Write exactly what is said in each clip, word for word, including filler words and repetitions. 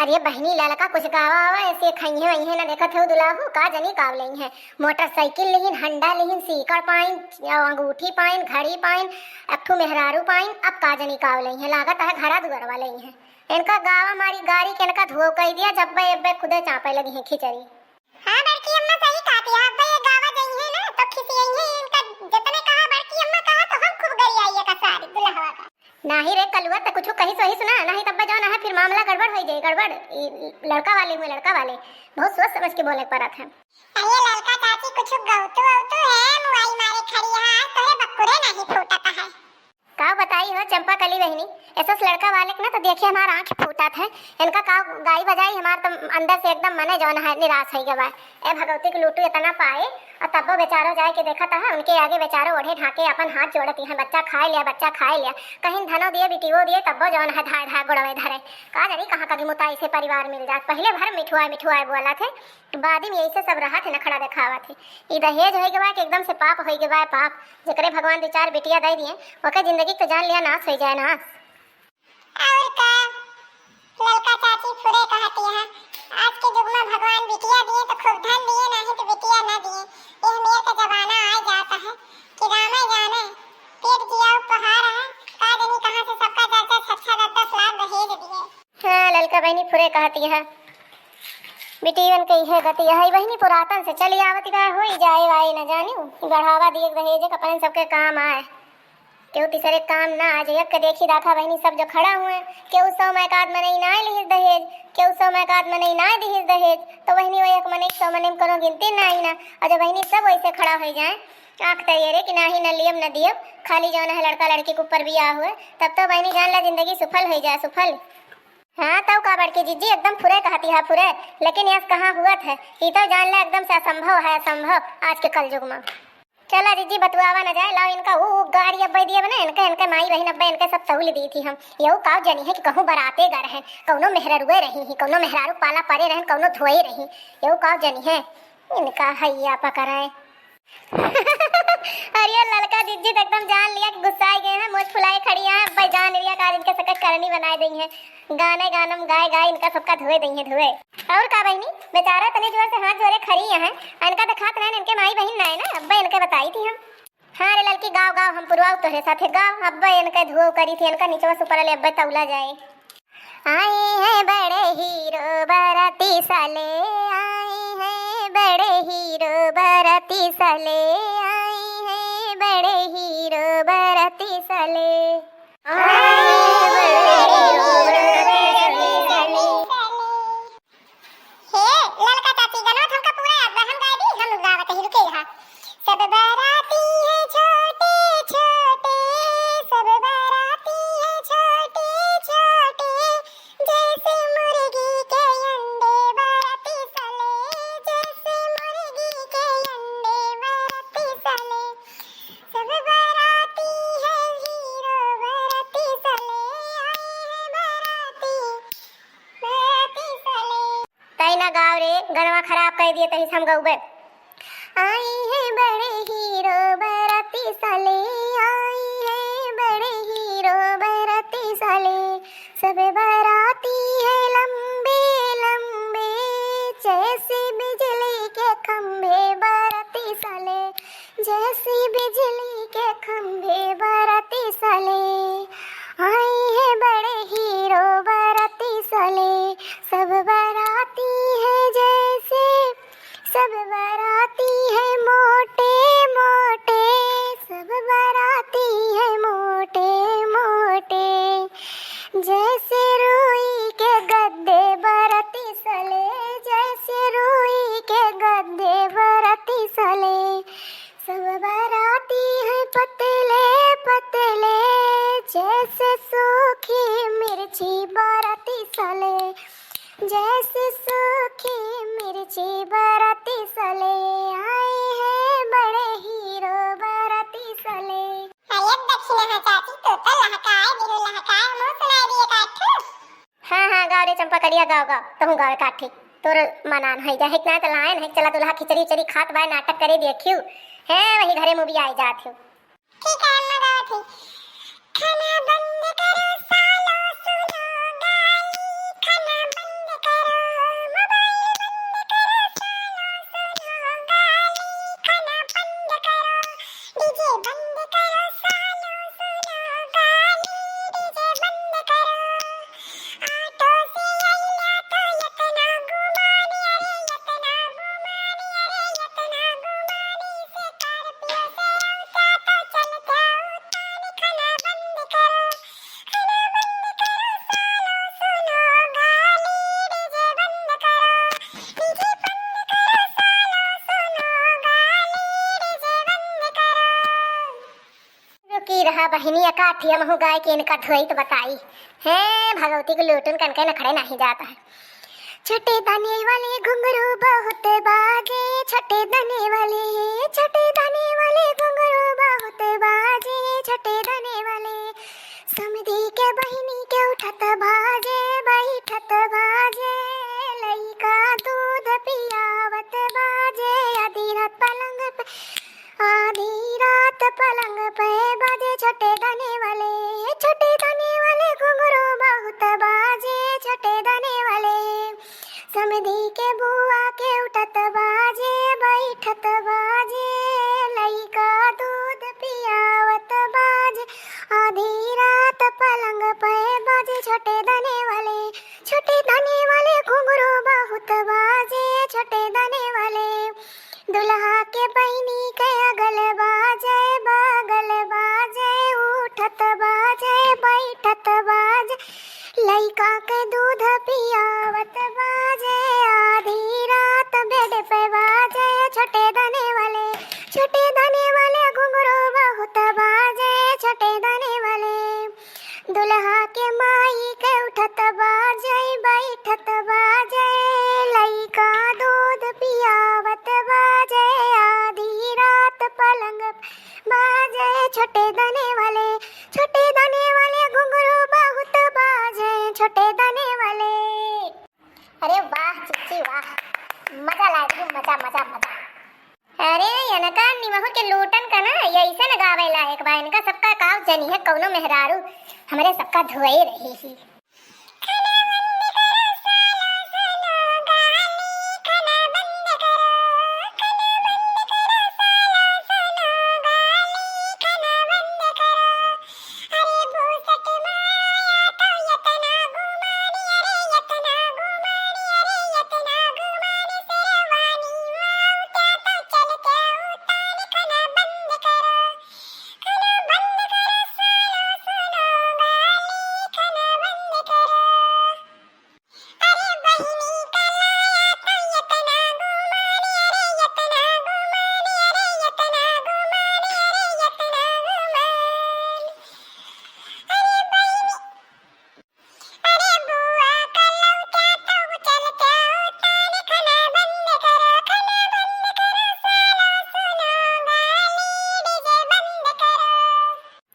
अरे बहिनी, ललका कुछ गावा आवा, ऐसे खइहें वइहें न, देखत हउ दुलाहू, का जनी काव लइहें। मोटरसाइकिल लिहिन, हंडा लिहिन, सीकड़ पाइन, अंगूठी पाइन, घड़ी पाइन, एक ठू मेहरारू पाइन, अब का जनी काव लइहें, लागत है घरा दुआरवा लइहें। इनका गावा मारी गारी के इनका धुओ कइ दिया, जब्बे अब्बे खुदे चापे लगिहें खिचड़ी। हाँ बड़की अम्मा सही कहत हिया, अब्बे ये गावा जइहें ना तो खिसियइहें इनका, जतने कहा बड़की अम्मा कहा तो हम खूब गरियाई का सारी दुलहवा का। नाही रे कलुआ, त कुछ कही सोही सुना, नाही तब जौन है फिर मामला गड़बड़ होइ जाए, गड़बड़। ई लड़का वाले हुए, लड़का वाले, बहुत सोच समझ के बोले के पड़त है। अरे ललका चाची कुछ गौतू औतू है, मुआई मारे खड़ी है, आज तोहे बकुरे नाही फूटत है। का बताई हो चंपा कली बहिनी, ऐसा लड़का वाले के ना तो देखिए हमार आँख फूटत है। इनका का गाई बजाई, हमार तो अंदर से एकदम मने जौन है निराश होइ गवा है। ए भगवती के लूटू इतना पाए और तब्बो बेचारो जाए के देखत है, उनके आगे बेचारो ओढ़े ढाके अपन हाथ जोड़ती हैं, बच्चा खाए लिया, बच्चा खाए लिया। कहीं धनो दिए, बिटियो दिए, तब्बो जौन है धाय धाय गोड़वे धरे। का जानी कहाँ का मुताई से परिवार मिल जात। पहिले भर मिठुआ मिठुआ बोला थे, बाद में यही से सब रहा थे, नखड़ा देखावा थे। ई दहेज होइ गवा कि एकदम से पाप होइ गवा है, पाप। जेकरे भगवान दो चार बिटिया दे दिए, ओके जिंदगी के तो जान लिया नाश होइ जाए, नाश। और का ललका चाची फुरे कहती है, आज के युग में भगवान बिटिया दिए तो खूब धन दिए, नहीं तो बिटिया ना दिए। यह मेर का जमाना आ जाता है कि रामा जाने पेट दिया उपहार है, का जानी कहाँ से सबका दस दस अच्छा दस दस लाख दहेज दिए। हाँ ललका बहिनी फुरे कहती है, बिटियन के इहे गति है बहिनी, पुरातन से चली आवत बा, होई जाए वाए न जानियो, बढ़ावा दिए दहेज के अपने सबके काम आए। केहू तीसरे काम ना आ जाए। एक के देखी दाखा बहिनी सब जो खड़ा हुए, केहू सौ में एक आध मनई ना लिहिस दहेज, केहू सौ में एक आध मनई ना दिहिस दहेज, तो बहिनी वही एक मनई सौ मनई में कोनो गिनती ना आई ना। और जब बहिनी सब वैसे खड़ा हो जाए, आँख तैयारे कि नाही न लियब न दियब, खाली जौन है लड़का लड़की के ऊपर बियाह हुए, तब तो बहिनी जान ला जिंदगी सुफल हो जाए, सुफल। हाँ तब का बड़की जिज्जी एकदम फुरे कहती है, फुरे, लेकिन यस कहाँ हुआ है, ई तो जान ला एकदम से असंभव है, असंभव आज के कलयुग में। चला जिज्जी, बतुआवा न जाए, लाओ इनका ऊ, ऊ गारी अब दिए बने, इनके, इनके माई बहिन अब इनके सब तौल दी थी हम। यहू काव जनी है कि कहूँ बराते गा रहन, कौनो मेहररुए रही ही, कौनो मेहरारू पाला परे रहन, कौनो धोए रही, यहू काव जनी है। इनका हैया पकड़ाए। अरे ललका जिज्जी तो एकदम जान लिया कि गुस्साए गए हैं, मोछ फुलाए खड़ी हैं, अब जान लिया का इनके सके करनी बनाए देई हैं। गाने गानम गाए गाए इनका सबका धोए देई हैं, धोए। और का बहिनी, बेचारा इतने जोर से हाथ जोरे खड़ी हैं, इनका देखात रहन, इनके माई बहिन ना है ना, अब्बे इनके बताई थी हम। हाँ रे ललकी, गाव गाव, हम पुरवाऊ तोहरे साथे गाव, अब्बे इनके धुओ करी थी, इनका निचवा सुपर ले अब्बे तौला जाए। आए हैं बड़े हीरो बाराती साले, आए हैं बड़े हीरो बाराती साले, आए हैं बड़े हीरो बाराती साले। हे ललका चाची, गनवा तो हमका पूरा याद बा, हम गाय दी, हम गावत ही, रुके रहा। सब बाराती है छोटे छोटे, सब बाराती है छोटे छोटे, जैसे मुर्गी के अंडे बाराती साले, जैसे मुर्गी के अंडे बाराती साले। सब बाराती है हीरो बाराती साले, आए हैं बाराती, बाराती साले। तई ना गाव रे, गनवा खराब कर दिए, तही से हम गउबे। आई है बड़े हीरो बाराती साले, आई है बड़े हीरो बाराती साले। सब बाराती है लंबे लंबे, जैसे बिजली के खंभे बाराती साले, जैसे बिजली के खंभे बाराती साले। आई है बड़े हीरो बाराती साले, सब बाराती है जैसे, सब बाराती है मोटे मोटे, सब बाराती है मोटे मोटे। जैसे रुई के गद्दे बाराती साले, जैसे रुई के गद्दे बाराती साले। सब बाराती है पतले पतले, जैसे सूखी मिर्ची बाराती साले, जैसे सूखी मिर्ची बाराती साले। आए हैं बड़े हीरो बाराती साले। अरे दक्षिणा है चाची, तू तो लहकाए, बिनु लहकाए मुंह सुनाई दिए का ठू। हाँ, हाँ, गाव रे चंपा कलिया, गाव, गाव, तहूँ गावे काठी। तोर मनान है, जा, हिक ना त लायन है, चला दुल्हा खिचड़ी उचड़ी खात बाय, नाटक करे देखियो। हैं, वही घरे मुबी आई जात हो। ठीक है, अम्मा गावत ही। खाना बंद करो सालो, सुनो गाली, खाना बंद बहिनी एका अठिया महू गाय के इनका धोई तो बताई। हैं, भगवती के लूटन कनके नखड़े नहीं जाता है। छोटे दाने वाले घुंघरू बहुत बाजे, छोटे दाने वाले, छोटे दाने वाले घुंघरू बहुत बाजे, छोटे दाने वाले। समधी के बहिनी के उठत बाजे, बैठत बाजे, लइका दूध पियावत बाजे, आधी रात पलंग पे, आधी रात पलंग पे बाजे छोटे दाने वाले, छोटे दाने वाले घुंघरू बहुत बाजे छोटे दाने वाले। समधी के बुआ के उठत बाजे, बैठत बाजे, लइका दूध पियावत बाजे, आधी रात पलंग पे बाजे छोटे दाने वाले, छोटे दाने वाले घुंघरू बहुत बाजे छोटे दाने वाले। दुल्हा के बहिनी के अगल बाजे, बगल बाजे, उठत बाजे, बैठत बाजे, लइका के दूध पियावत बाजे, आधी रात बेड पे बाजे, छोटे दाने वाले, छोटे दाने वाले घुंघरू बहुत बाजे, छोटे दाने वाले। दुल्हा के माई के उठत बाजे, बैठत बाजे, लइका दूध पियावत बाजे, आधी रात पलंग बाजे, छोटे दाने वाले, छोटे दाने वाले घुंघरू बहुत बाजे, छोटे दाने वाले। अरे वाह चिच्ची वाह, मजा लाग गई, मजा, मजा, मजा। अरे इनका निमहू के लूटन का ना, यैसे न गावे लायक बा, इनका सबका काव जनी है, कौनो मेहरारू हमरे सबका धोए रही ही।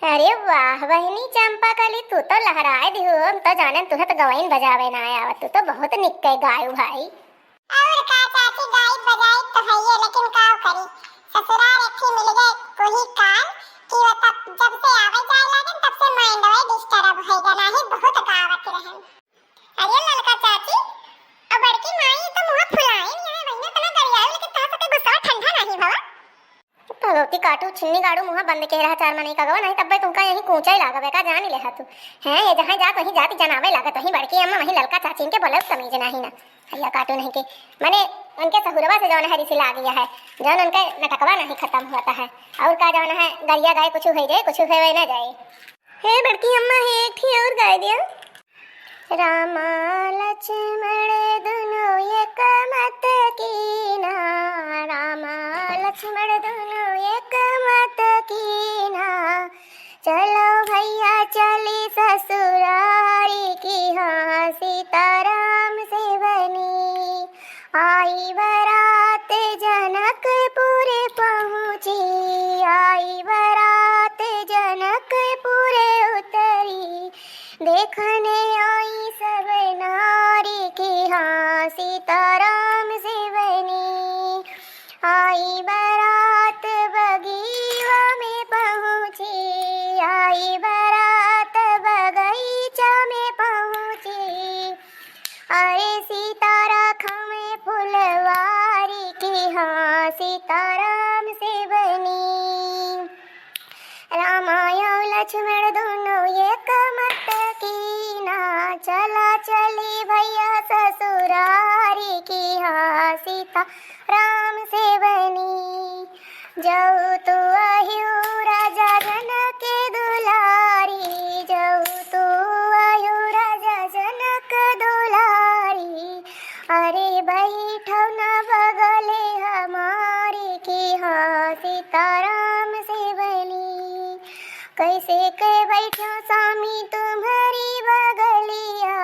अरे वाह बहिनी चंपा कली, तू तो लहराए दिहू। हम तो जाने तुहे तो गवाइन बजावे ना आवत, तू तो बहुत निक्के गायू भाई। और का चाची, गायब बजायब तो हइये, लेकिन का करी, ससुराल एक ही मिल गए कोई कान कि वो तब जब से आवे जाए लागन तब से माइंडवे डिस्टर्ब होई गया, नाही बहुत गावत रहन। अरे ललका चाची, अब बड़की माई तो मुंह फुलाए नहीं है, वही इतना गरियाए, लेकिन तोहरा सबके गुस्सा ठंडा नहीं भवा। भगवती काटू छिन्नी गाड़ू मुंह बंद के रहा चार मनई का गवा, नहीं तब्बे तुमका यही कूचा ही लागबे का जान ले तू। हैं, ये जहाँ जात वहीं जाति जनावे लागत, वहीं बड़की अम्मा वहीं ललका चाची इनके बोले तमीज नहीं ना। भैया काटू नहीं के, माने उनके सहुरवा से जौन है रिसी लाग गया है, जौन उनके नटकवा नहीं खत्म होता है। और का जौन है गरिया गए कुछ हो जाए, कुछ होवे ना जाए। हे बड़की अम्मा, हे एक ठी और गाय दिया। रामा लक्ष्मण दुनो एक मत कीना, रामा लक्ष्मण दुनो एक मत कीना। चलो भैया चली ससुरारी की हाँ सीताराम से बनी। आई बरात जनकपुर पहुँची, आई बरात जनकपुर उतरी। देखने आई सब नारी की हाँ सीताराम से बनी। आई बरात बगीवा में पहुँची, आई बरात बगीचा में पहुँची। अरे सीता राखा में फुलवारी की हाँ सीताराम से बनी। रामा अउ लक्ष्मण दुनो एक मत कीना, चला चली भैया ससुरारी की हाँ सीता राम से बनी। जऊ तू आयु राजा जनक दुलारी, जऊ तू आयु राजा जनक दुलारी। अरे बैठो ना बगले हमारी की हाँ सीताराम से बनी। कई कैसे कह बैठो स्वामी तुम्हारी बगलिया,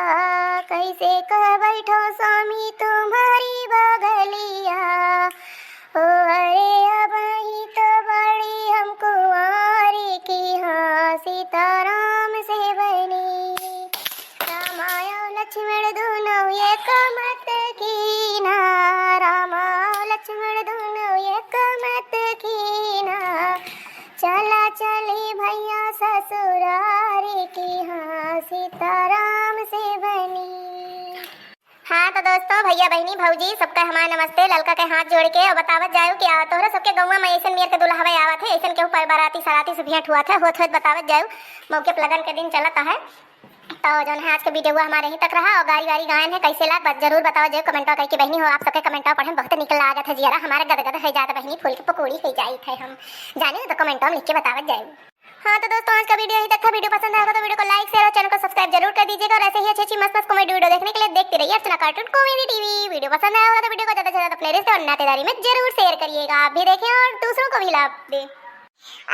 कैसे कह बैठो स्वामी तुम्हारी बगलिया। ओ अरे अबहीं तो बड़ी हम कुंवारी की हाँ सीताराम से बनी। रामायो लक्ष्मण दुनो एक मत कीना, रामायो लक्ष्मण दुनो एक मत कीना। चला चली भैया ससुरारी की हाँ सीताराम से बनी। हाँ तो दोस्तों, भैया बहिनी भौजी सबका हमार नमस्ते। ललका के हाथ जोड़ के और बतावत जायू कि आ, तोहरा सबके गौवा में ऐसन मेर के दुल्हवा आवत है, ऐसन केहू पर बाराती सराती से भेंट हुआ था, होत होत बतावत जायू। मौके पर लगन के दिन चलत है। तो जौन है आज के वीडियो हमारे यहीं तक रहा और गारी वारी गायन है कैसे लाग बस जरूर बतावत जायू कमेंटवा करके। बहिनी हो आप सबके कमेंटवा पढ़े में बहुत निक लागत है, जियरा हमारा गदगद हो जात बहिनी, फूल के पकौड़ी हो जाइत है। हम जाने तो कमेंटवा में लिख के बतावत जायू। हाँ तो दोस्तों, आज का वीडियो यहीं तक था। वीडियो पसंद आया होगा तो वीडियो को लाइक, शेयर और चैनल को सब्सक्राइब जरूर कर दीजिएगा। और ऐसे ही अच्छी अच्छी मस्त मस्त कॉमेडी वीडियो देखने के लिए देखते रहिए अर्चना कार्टून कॉमेडी टीवी। वीडियो पसंद आया होगा तो वीडियो को ज़्यादा से ज़्यादा अपने रिश्ते और नातेदारी में जरूर शेयर करिएगा, आप भी देखें और दूसरों को भी लाभ दें।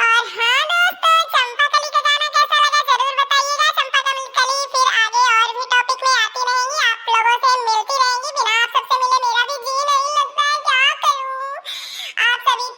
और हाँ दोस्तों, चंपा कली का गाना कैसा लगा जरूर बताइएगा। चंपा कली फिर आगे और भी टॉपिक में आती रहेंगी, आप लोगों से मिलती रहेंगी। बिना आप सबसे मिले मेरा भी जी नहीं लगता है, क्या करूँ। आप सभी